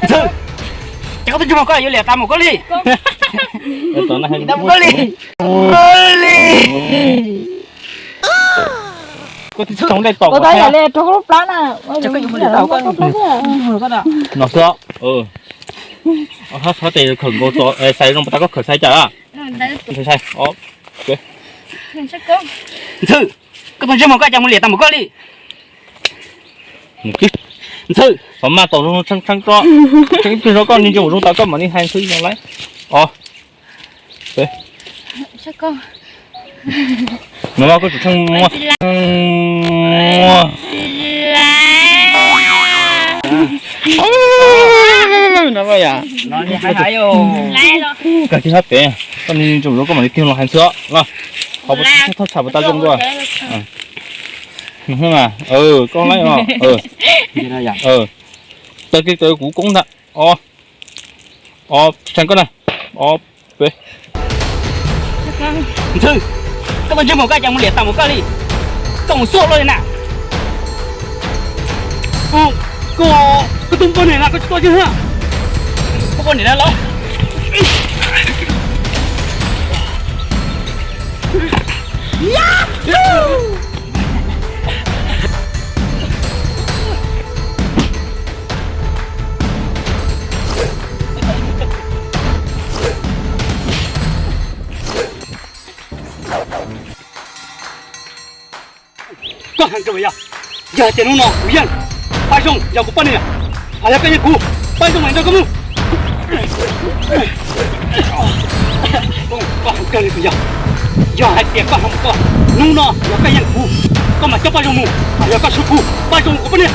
Ntxhw, ces koj twb ntsej muag koj yuav liam tas mus koj li. Koj li. Li. Koj twb tsis tau dej tom. Koj tab yam li rau lub plab na. No xwb. Xov tes khawm nkaus tso, xais zoo pas tas koj khawm xais cas. Ntxhw, koj tus ntsej muag koj cas mus liam tas mus koj li. Ntxhw, xov maj tom zoo tshee tshee tso, tshee ib pliag zog koj niag ntsej muag zoo tas koj mam li hais ntxhw zoo lawm. Os. No koj tsum tshee muag. Koj tig hab pem, koj niag ntsej muag zoo koj mam li tig los hais ntxhw os. Qhov thaj tsam pas tas zoo dua. Koj laib os. Taw kiag taw kuv koob ntag. Os, tshee koj na. Os, peb. Ntxhw, koj tus ntsej muag koj cas mus liam tas mus koj li. Koj mus xub luaj li na. Koj, koj tus poj niam na koj tsis tuaj tseeb na. Koj poj niam na los. Koj heev kawg yog, yog hais tias hnub no kuv yeej, Paj Zoo yog kuv poj niam, yog koj yeej kuv, Paj Zoo mam nrog koj mus. Koj heev kawg li kuv yog, yog hais tias koj heev koj, hnub no yog koj yeej kuv, koj mam coj Paj Zoo mus, yog koj swb kuv, Paj Zoo kuv poj niam.